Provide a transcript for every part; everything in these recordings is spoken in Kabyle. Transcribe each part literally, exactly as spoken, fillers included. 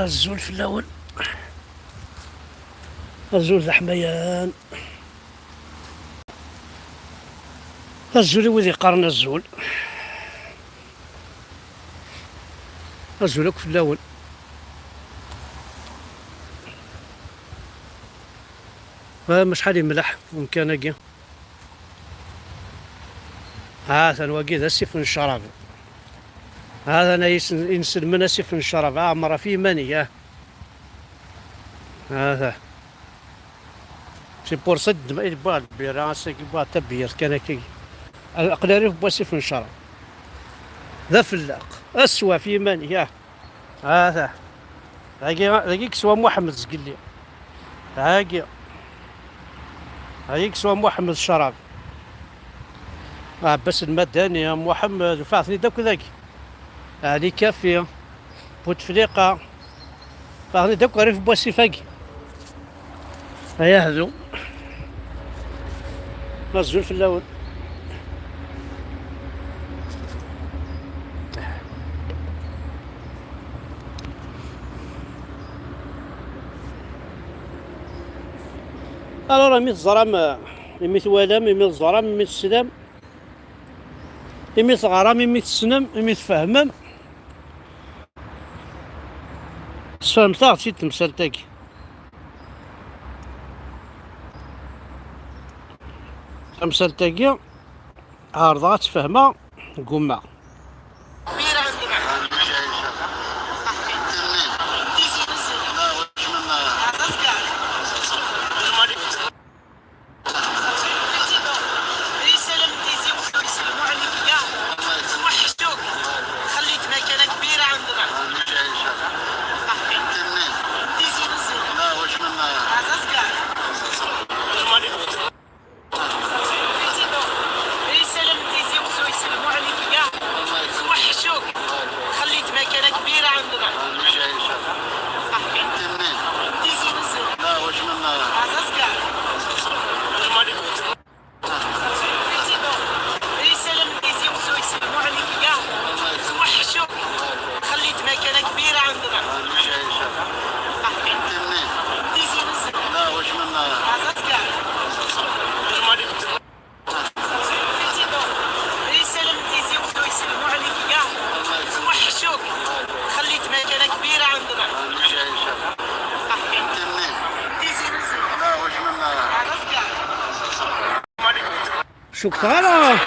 Azul fell-awen. Azul d aḥmayan. Azul i wid yeqqaren azul. Azul akk fell-awen. Ah, acḥal yemleḥ umkan-agi. Ha-t-an wagi d asif n ccrab. Ha-t-an ay isen-, inselmen asif n ccrab. Ɛmer ɣef yiman-ik, ah. Ha-t-an. C'est pour ça d-, i d-wwiɣ lbira, ass-agi wwiɣ tabyirt kan akka. Aql-i rrif n wasif n ccrab. D afelleq. Aswa ɣef yiman-ik, ah. Ha-t-an. Dagi, dagi yeswa Muḥemmed zgelli. Dagi. Dagi yeswa Muḥemmed ccrab. Ɛebbas Lmadani, Muḥemmed, ufiɣ-ten-id akk dagi. Ɛli Kafi, Butefliqa. Ufiɣ-ten-id akk rrif n wasif-agi. Ay ahdu. Azul fell-awen. Alors, imi teẓram, imi twalam, imi teẓram, imi teslam, imi teɣram, imi tessnem, imi tfehmem, sfehmet-aɣ-tt-id temsalt-agi. Tamsalt-agi, ɛerḍeɣ ad tt-fehmeɣ, gummaɣ. Cukteɣ ara.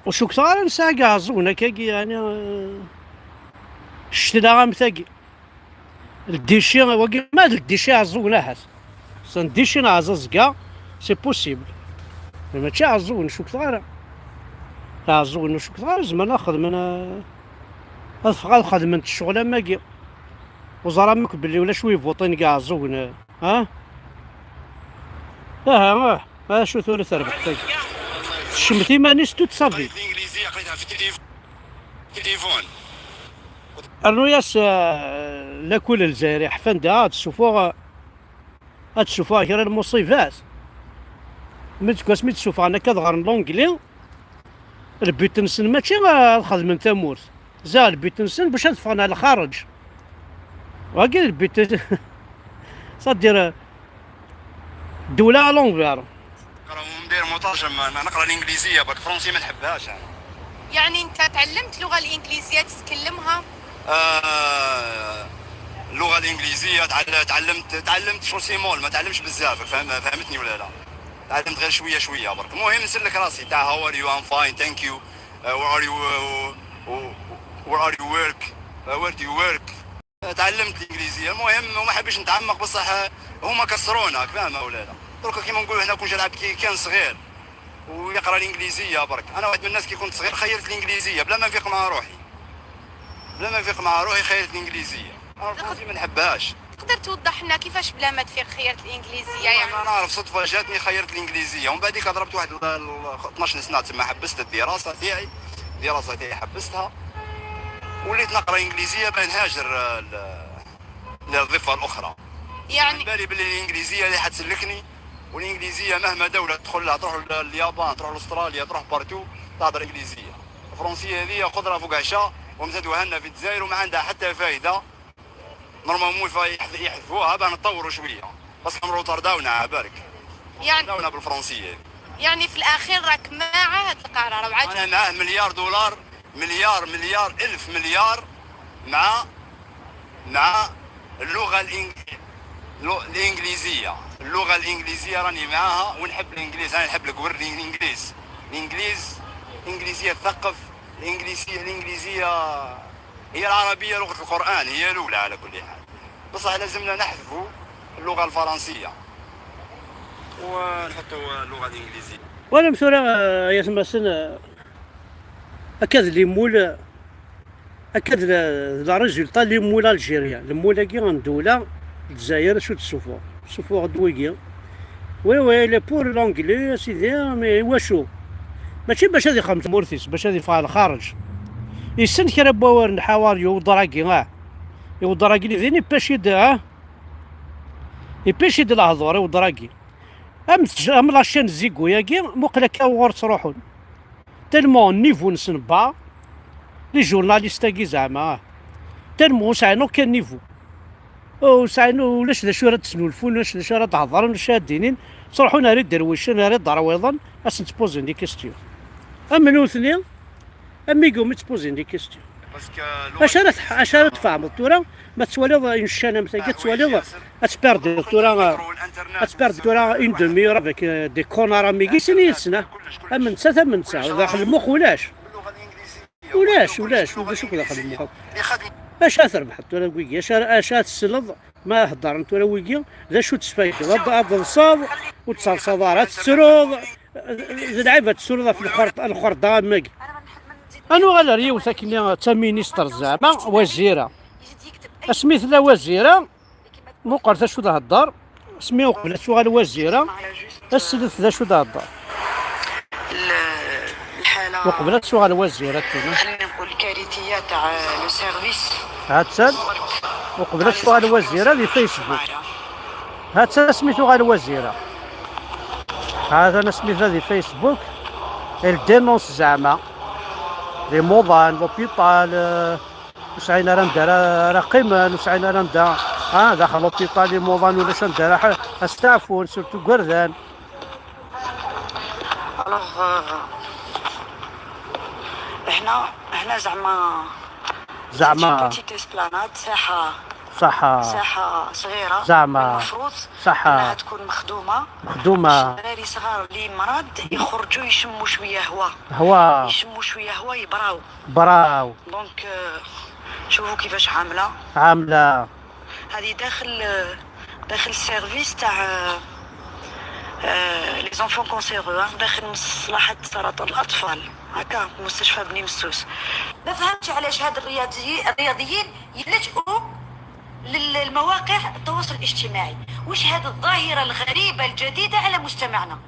Ur cukteɣ ara nesɛa deg Iɛeẓẓugen akkagi, yeɛni, eh, ccetla am tagi. Ldici, wagi ma d ldici Iɛeẓẓugen ahat. San ldici n Ɛeẓẓazga, c'est possible. Mais mačči Iɛeẓẓugen, ur cukteɣ ara. Iɛeẓẓugen, ur cukteɣ ara zemren ad xedmen, eh, ad ffɣen ad xedmen ccɣel am wagi. Ur ẓran akk belli ulac wi ivuṭin deg Iɛeẓẓugen, eh. Ha? Aha, ah, acu tura terbeḥt-agi? Tecmet iman-is toute sa vie. Aql-i aql-i ɣef tilif-, tilifun. Rnu-yas, eh, lakul Lezzayer iḥfan da, ad tsufuɣ, ad tsufuɣ kra n lmuṣibat. Mi deg wasmi d-ssuffɣen akka ad ɣren l'anglais, lbut-nsen mačči ad xedmen tamurt. Ziɣ lbut-nsen bac ad ffɣen ar lxareǧ. Wagi lbut, c'est-à-dire, ddewla à l'envers. نقرا وندير مترجم، أنا نقرا الإنجليزية برك، فرونسي ما نحبهاش أنا. يعني أنت تعلمت اللغة الإنجليزية تتكلمها؟ آه، اللغة الإنجليزية تعل-، تعلمت، تعلمت شو سيمول، ما تعلمش بزاف، فهم-، فهمتني ولا لا؟ تعلمت غير شوية شوية برك. المهم نسلك راسي تاع how are you, I'm fine, thank you. Uh, where are you, uh, where are you work? Uh, where do you work? تعلمت الإنجليزية. المهم وما حبيتش نتعمق، بصح هما كسرونا، فاهمة ولا لا؟ درك كيما نقول هنا كون جا لعب كي كان صغير ويقرا الإنجليزية برك. أنا واحد من الناس كي كنت صغير خيرت الإنجليزية بلا ما نفيق مع روحي. بلا ما نفيق مع روحي خيرت الإنجليزية. أنا الفرنسي ما نحبهاش. تقدر توضح لنا كيفاش بلا ما تفيق خيرت الإنجليزية يعني؟ أنا نعرف صدفة جاتني خيرت الإنجليزية، ومن بعد ضربت واحد ال-، ال-، اثناش سنة تما، حبست الدراسة تاعي، الدراسة تاعي حبستها، وليت نقرا إنجليزية باه نهاجر، آه، ل-، للضفة الأخرى. يعني بالي بلي الإنجليزية اللي حتسلكني، والإنجليزية مهما دولة تدخل لها، تروح ل-، اليابان، تروح لأستراليا، تروح بارتو، تهضر إنجليزية. الفرنسية هذه قدرة فوق عشا، ومزاد وهنا في الجزائر وما عندها حتى فايده. نورمالمون يحذفوها باه نطوروا شويه، بصح نروطارداونا برك. يعني نطارداونا بالفرنسيين. يعني في الاخير راك مع هذا القرار وعاد؟ انا معاه مليار دولار، مليار، مليار، الف مليار، مع مع اللغه الإنج- الانجليزيه. اللغه الانجليزيه راني معاها، ونحب الانجليز، انا نحب الكور الانجليز. الانجليز، الانجليزيه تثقف. الانجليزيه، الانجليزيه هي العربيه، لغه القران هي الاولى على كل حال. بصح لازمنا نحذفوا اللغه الفرنسيه ونحطوا اللغه الانجليزيه. Voilà, monsieur, euh, يا ثماسن، euh, هكا les moules، هكا la résultat les moules algériens، les moules-agi n ddula n Lezzayer. Acu d-tessufuɣ? Tessufuɣ-d wigi. Oui, oui, il est pour l'anglais, a sidi, mais iwacu? Mačči bac ad ixdem tmurt-is, bac ad yeffeɣ ɣer lxareǧ. Yessen kra n wawal n how are you, iweddeṛ-agi, ah. Iweddeṛ-agi din, ippac-id, ah. Ippac-id lehduṛ, iweddeṛ-agi. Am tj-, am la chaîne Zigo-agi, muqel akka uɣur ttruḥun. Tellement niveau-nsen bas, les journalistes-agi zeɛma, ah. Tellement ur sɛin aucun niveau. Ur sɛin, ulac d acu ara d-snulfun, ulac d acu ara d-hedṛen, ulac ara d-inin. Ttruḥun ar iderwicen, ar iderwiḍen, ad sen-ttpuzin des questions. Am nutni, am igumi ttpuzin des questions. Acu ara tḥ-, acu ara tfehmeḍ tura? Ma tettwaliḍ une chaîne am tagi, ad tettwaliḍ, ad tperdiḍ tura, ad tperdiḍ tura une demi-heure avec, euh, des connards am wigi, sin yid-sen, ah. Am netta, am netta, daxel lmux ulac. Ulac, ulac, ulac akk daxel lmux. Acu ara trebḥeḍ tura deg wigi? Acu ara, acu ara tesleḍ ma heddren tura wigi? D acu tesfaydeḍ? Ad, ad teḍseḍ, ur tettaḍsaḍ ara, ad tettruḍ. D lɛib ad tettruḍ ɣef lxerḍ-, lxerḍa am wagi. Ad nuɣal ar yiwet akkenni d taministert zeɛma, wazira. Asmi tella wazira, muqel d acu d-thedder. Asmi uqbel ad tuɣal wazira, ad slet d acu d-thedder. Uqbel ad tuɣal wazira, ttini. خلينا نقول الكارثية تاع le service. Ha-tt-an. Uqbel ad tuɣal wazira di Facebook. Ha-tt-an asmi tuɣal wazira. Ha-t-an asmi tella di Facebook. Elle dénonce zeɛma. Imuḍan, l'hôpital, euh, ur sɛin ara anda ara, ara qqimen, ur sɛin ara anda, ah, daxel l'hôpital, imuḍan, ulac anda ara ḥ-, asteɛfun, surtout igerdan. Alors, euh, هنا، هنا زعما زعما. Petite esplanade، ساحة، صحة. ساحة صغيرة. زعما. المفروض صحة. أنها تكون مخدومة. مخدومة. باش الدراري صغار اللي مراض يخرجوا يشموا شوية هواء. هواء. يشموا شوية هواء، يبراو. براو. Donc، euh، شوفوا كيفاش عاملة. عاملة. هذه داخل، داخل service تاع، آه، les enfants cancéreux، داخل مصلحة سرطان الأطفال، هكا مستشفى بني مسوس. ما فهمتش علاش هاد الرياضي-، الرياضيين يلجؤوا لل-، للمواقع التواصل الاجتماعي. واش هاد الظاهرة الغريبة الجديدة على مجتمعنا؟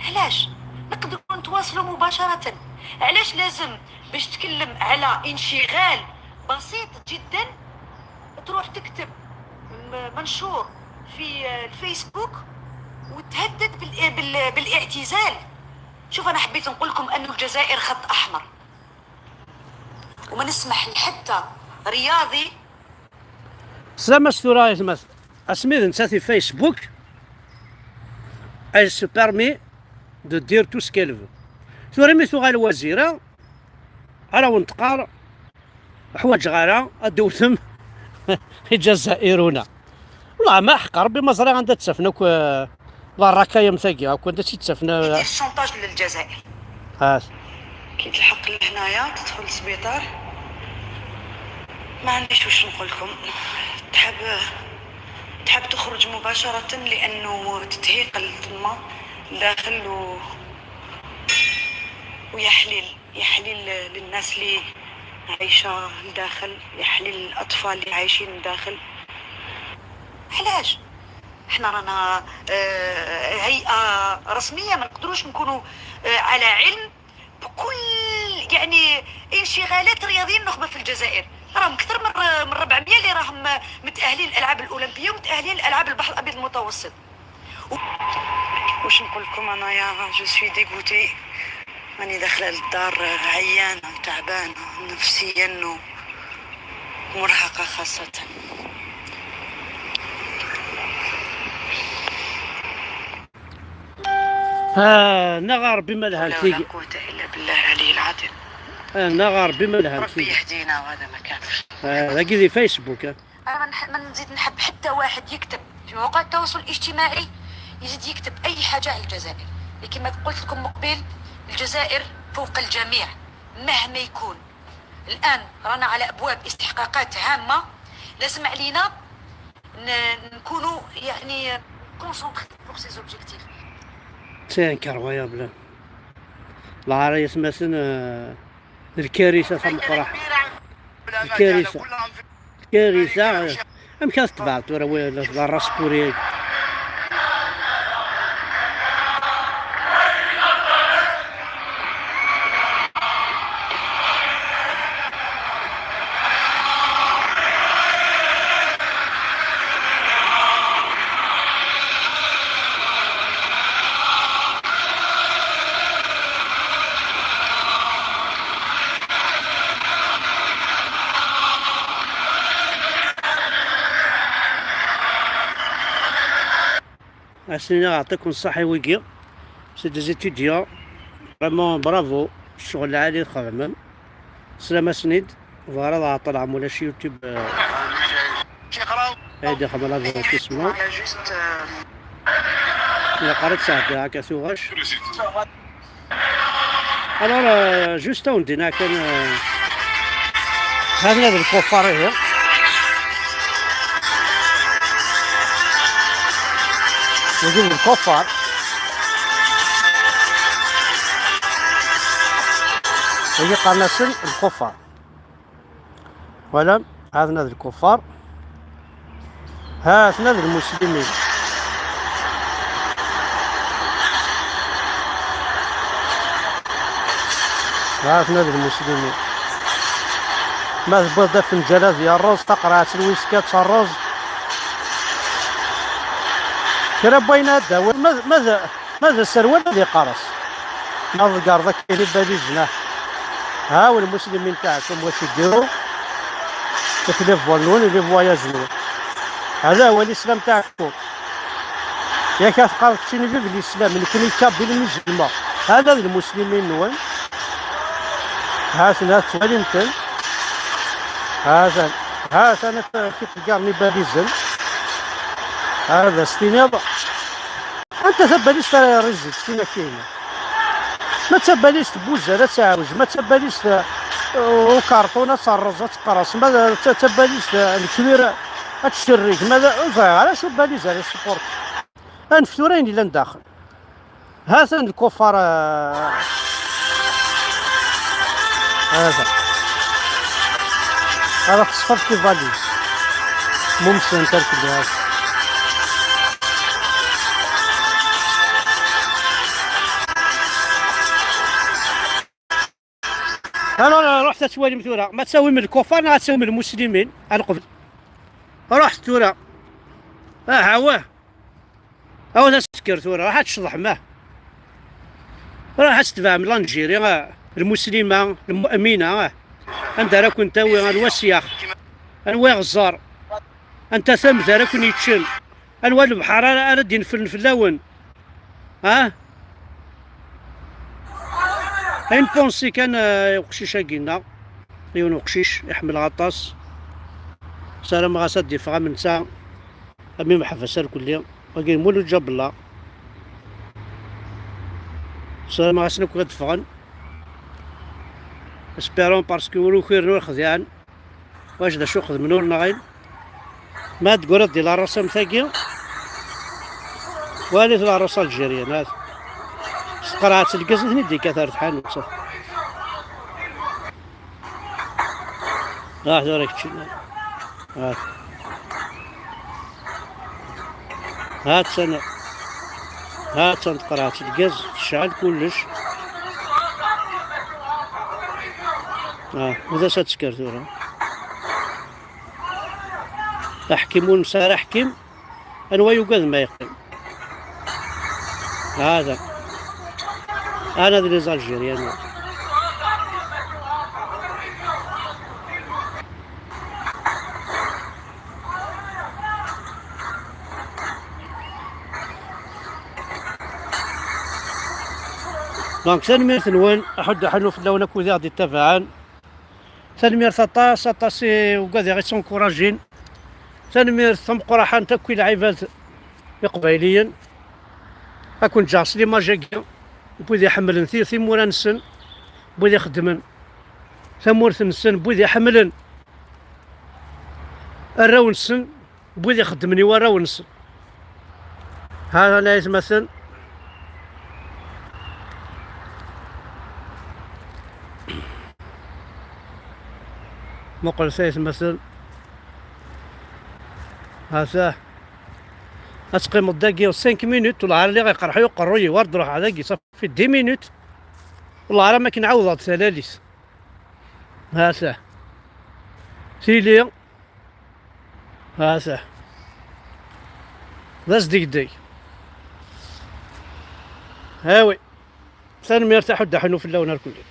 علاش؟ نقدروا نتواصلوا مباشرة. علاش لازم باش تتكلم على انشغال بسيط جدًا تروح تكتب م-، منشور في الفيسبوك وتهدد بال-، بال-، بالاعتزال؟ شوف، أنا حبيت نقول لكم أن الجزائر خط أحمر، وما نسمح لحتى رياضي. Slam-as tura i tmat. Asmi d nettat i Facebook, elle se permet de dire tout ce qu'elle veut. Tura mi tuɣal wazira, ara wen-teqqar ḥwaǧeɣ ara ad d-tewtem ijazairuna. Wallah ma ḥeqq Rebbi ma ẓriɣ anda tt-ttafna akk, eh, la raka-ya am tagi, akk anda tt-ttafna. Chantage للجزائر. هات. كي تلحق لهنايا تدخل للسبيطار، ما عنديش واش نقول لكم. تحب، تحب تخرج مباشرة لأنه تتهيقل تما داخل و-، ويا حليل. يا حليل للناس اللي عايشة لداخل، يا حليل الأطفال اللي عايشين لداخل. علاش؟ حنا رانا، آه، هيئة رسمية، ما نقدروش نكونوا، آه، على علم بكل، يعني، انشغالات رياضيين النخبة في الجزائر. راهم أكثر من ر-، من أربعمية اللي راهم متأهلين الألعاب الأولمبية ومتأهلين الألعاب البحر الأبيض المتوسط. واش نقول لكم انايا، je suis dégoûtée. راني داخلة للدار عيانة وتعبانة نفسيا ومرهقة خاصة. ها نغار بما لها لا حول ولا قوة إلا بالله العلي العظيم. ها نغار بما لها ربي يهدينا وهذا ما كان. ها ذاكي دي فيسبوك. أنا ما نزيد نحب حتى واحد يكتب في مواقع التواصل الاجتماعي يزيد يكتب أي حاجة على الجزائر، لكن ما قلت لكم مقبل، الجزائر فوق الجميع مهما يكون. الآن رانا على أبواب استحقاقات هامة، لازم علينا نكونوا يعني concentrés pour ces objectifs. C'est incroyable. العرايس مثلا، آه، الكارثة تاع مقرح. الكارثة. الكارثة. أم كانت تبعت ولا ولا لا راس بوريك. Asini aɣ-aɛṭiken ṣṣaḥ i wigi. C'est des étudiants. Vraiment bravo. Ccɣel lɛali i txedmem. Slam-asen-id. Bɣar ad ɛeṭṭleɣ mulac YouTube. Ad ixdem la vérité sma. Ilaq ara ad sɛeddiɣ akka tuɣac. Alors, euh, juste on dit kan, euh, هذا هذا الكفار هي. وجود الكفار. ويجي قناصل الكفار. Voilà، هذا هذا الكفار. ها هنا المسلمين. ها هنا المسلمين. ما تبغى فنجالات ديال الروز، تقرعة الويسكات الروز. كرا بوين هذا، ما ما ما السروال اللي قارص. ما تقارض كاين بالي جناح. هاو المسلمين تاعكم واش يديروا؟ كيف لي فوال نون لي فواياج نون. هذا هو الاسلام تاعكم. ياك تقارض كشيني في الاسلام لكن يكابل المسلمة. هذا المسلمين نون. هاتنا تواليمتن. هذا هذا انا كي تلقى نيباليزم. هذا ستينيض. انت تباليست ريزيد فينا كاينه. ما تباليست بوزه لا تعاوج، ما تباليست وكارطونه صرز تقرص، ما تباليست الكبير. هادشي الريك ماذا؟ زعير على شو بالي زعير السبورت. انفتورين الا نداخل. هذا الكفار. هذا هذا تصفر في فاليز. ممسن ترك الجهاز. انا رحت اتوالم ثورة، ما تساوي من الكفار، ما تساوي من المسلمين. انا قبل رحت ثورة. اه هواه. أو تسكر ثورة، راح تشطح ماه. راح تتبع من لانجيري، آه، المسلمة، المؤمنة، آه. أنت راه كنت تاوي الوسياخ. أنواع الزار. أنت ثم ذا راه كن يتشن. أنواع البحر، أنا راه دين فلن فلاون. ها؟ أين بونسي كان، آه، وقشيش أكينا. يون وقشيش يحمل غطاس. سلام غاسات دي فغا من ساعة. أمي محفسة الكلية. وكاين مولود جاب الله. السلام عليكم كتفغن. اسبيرون باسكو ولو خير نور خذيان. واش دا شو خذ منور نغيل. ما تقول دي لا راسا مثاقي. والي لا راسا الجيريان هذا. استقرعت القزن هني ديك ثارت حانوت. اه هذا راك تشينا. اه. هات سنة. هات سنة قرعة الغاز، تشعل كلش. اه، وذا ساتسكر ثورة. احكم والمسار احكم. انوا يوقظ ما يقيم. هذا. Ana d les Algériens. Donc, tanemmirt-nwen, aḥuddu aḥannu fell-awen akk wid i ɣ-d-ittabaɛen. Tanemmirt aṭas, aṭas i ugad i ɣ-ittunkurajin. Tanemmirt tameqqraḥant akk i lɛibad iqbayliyen. Ad ken-ǧǧeɣ s limaj-agi n wid iḥemmlen ti-, timura-nsen, n wid ixeddmen tamurt-nsen, n wid iḥemmlen arraw-nsen, n wid ixeddmen i warraw-nsen. Ha, ha, la, aytmaten. Muqlet aytmaten. Ha-t-a. Ad teqqimeḍ dagi cinq minutes, ur ɛad lliɣ iqerḥ-iyi uqerruy-iw, ar d-ruḥeɣ dagi, ça fait dix minutes. Ur ɛad ma akken ɛawdeɣ-d talalit. Ha-t-a. Tili. Ha-t-a. D asdegdeg. Awi. Tanemmirt aḥuddu aḥannu fell-awen irkelli.